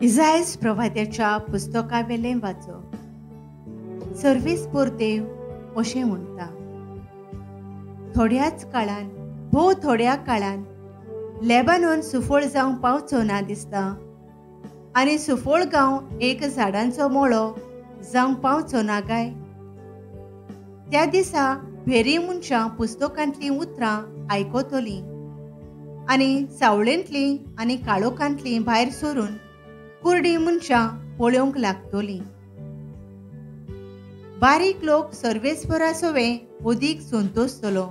इजायस प्रवाद्याच्या पुस्तकावेलें वाचप. सर्वेस्पोर देव अशें म्हणटा, थोड्याच काळान, भोव थोड्या काळान लेबानोन सुफळ जावंक पावचो ना दिसता आनी सुफळ गांव एक झाडांचो मोळो जावंक पावचो ना काय? त्या दिसा भेरी मनशां पुस्तकांतलीं उतरां आयकतलीं आनी सावळेंतलीं आनी काळोखांतलीं भायर सरून कुर्डी मनशां पळोवंक लागतलीं. बारीक लोक सर्वेस्परा सवें अदीक संतोसतलो.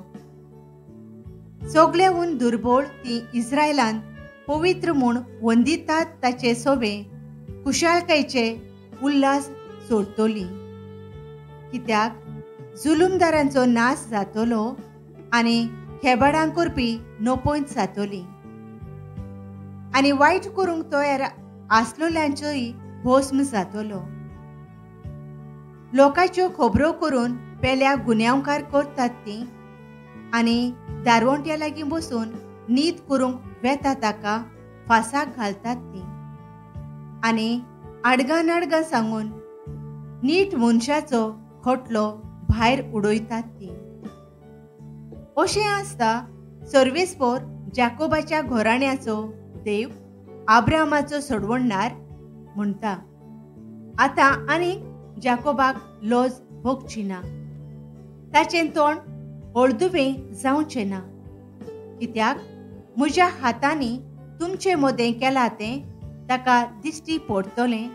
सगळ्याहून दुर्बळ ती इस्रायलान पवित्र म्हूण वंदितात ताचे सवें खुशालकायेचे उल्हास सोडतली. कित्याक जुलुमदारांचो नाश जातलो आनी खेबाडां करपी नपयत जातली आनी वायट करूंक तयार आसलेल्यांचोय भस्म जातलो. लोकांच्यो खबरो करून पेल्या गुन्यांवकार करतात ती आनी दारवंट्या लागीं बसून नीत करूंक वेता ताका फासाक घालतात ती आनी आडगां नाडगां सांगून नीट मनशाचो खटलो भायर उडयतात ती. अशें आसता सर्वेस्पोर जाकोबाच्या घराण्याचो देव आब्रामाचो सोडवणदार म्हणटा, आतां आनीक जाकोबाक लज भोगची ना, ताचें तोंड हळदुवें जावचें ना. कित्याक म्हज्या हातांनी तुमचे मदें केलां तें ताका दिश्टी पडटलें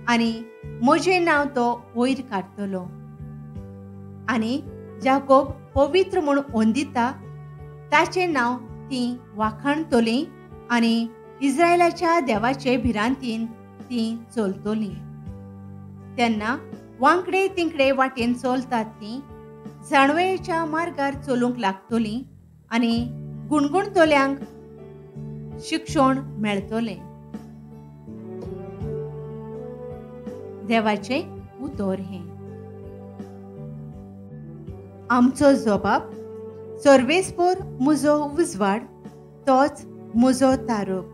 आनी म्हजें नांव तो वयर काडटलो. आनी जाकोब पवित्र म्हूण वंदिता ताचें नांव तीं वाखाणतलीं आनी इस्रायलाच्या देवाचे भिरांतीन तीं चलतलीं. तेन्ना वांकडे तिंकडे वाटेन चलतात तीं जाणवयेच्या मार्गार चलूंक लागतलीं आनी गुणगुणतल्यांक शिक्षण मेळटलें. देवाचें उतर हें. आमचो जबाब सर्वेस्पोर म्हजो उजवाड, तोच म्हजो तारक.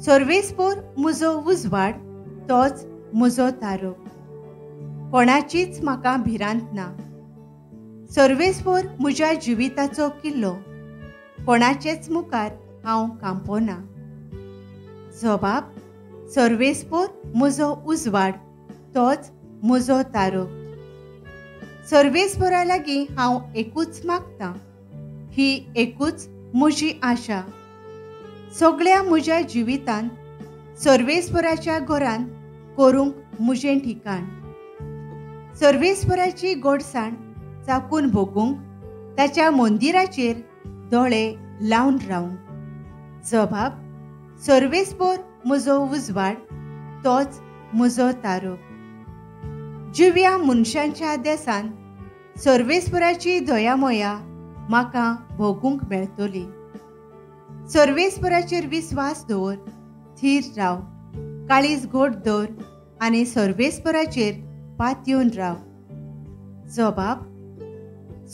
सर्वेस्पोर म्हजो उजवाड, तोच म्हजो तारक. कोणाचीच म्हाका भिरांत ना. सर्वेस्पोर म्हज्या जिविताचो किल्लो, कोणाचेच मुखार हांव कांपना. जबाब सर्वेस्पोर म्हजो उजवाड, तोच म्हजो तारक. सर्वेस्पोरा लागीं हांव एकूच मागतां, ही एकूच म्हजी आशा. सगळ्या म्हज्या जिवितांत सर्वेस्पोराच्या घरांत करूंक म्हजें ठिकाण. सर्वेस्पोराची गोडसाण चाकून भोगूंक ताच्या मंदिराचेर दोळे लावन रावंक. जबाब सर्वेस्पोर म्हजो उजवाड, तोच म्हजो तारक. जिव्या मनशांच्या देसान सर्वेस्पोराची दयामया म्हाका भोगूंक मेळटली. सर्वेस्पोराचेर विस्वास दवर, थीर राव, काळीज घोट दवर आनी सर्वेस्पोराचेर पातयेवन राव. जबाब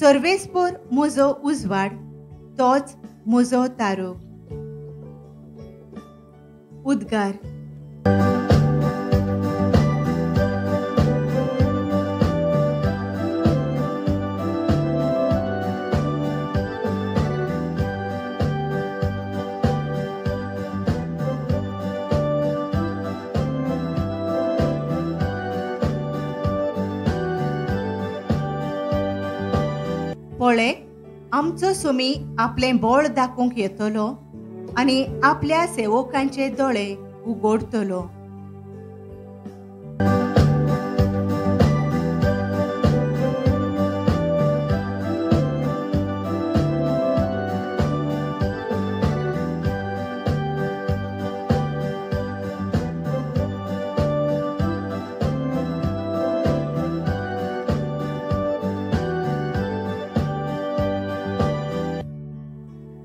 सर्वेस्पोर म्हजो उजवाड, तोच म्हजो तारक. उद्गार. पळय, आमचो सुमी आपलें बळ दाखोवंक येतलो आनी आपल्या सेवकांचे दोळे उगडटलो.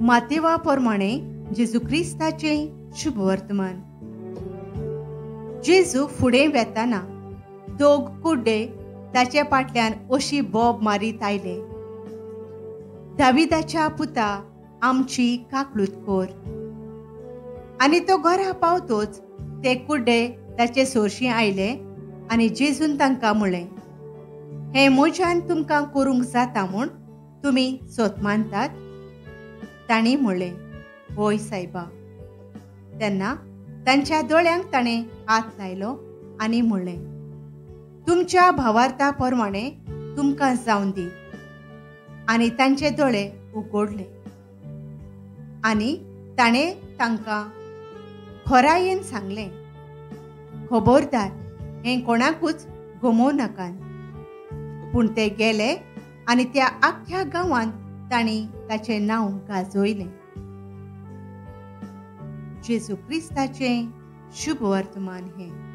मातेवा प्रमाणे जेजू क्रिस्ताचें शुभवर्तमान. जेजू फुडें वेताना दोग कुड्डे ताचे फाटल्यान अशी बोब मारीत आयले, दाविदाच्या पुता आमची काकळूत कर. आनी तो घरा पावतोच ते कुड्डे ताचे सोरशीं आयले आनी जेजून तांकां म्हणलें, हें म्हज्यान तुमकां करूंक जाता म्हूण तुमी सोत मानतात? तांणी म्हणलें, हय सायबा. तेन्ना तांच्या दोळ्यांक ताणें हात लायलो आनी म्हणलें, तुमच्या भावार्था प्रमाणें तुमकां जावन दी. आनी तांचे दोळे उगडले आनी ताणें तांकां खोरायेन सांगलें, खबरदार, हें कोणाकूच गमोवं नाकात. पूण ते गेले आनी त्या आख्ख्या गांवांत तांणी ताचें नांव गाजयलें. जेजू क्रिस्ताचें शुभ वर्तमान हें.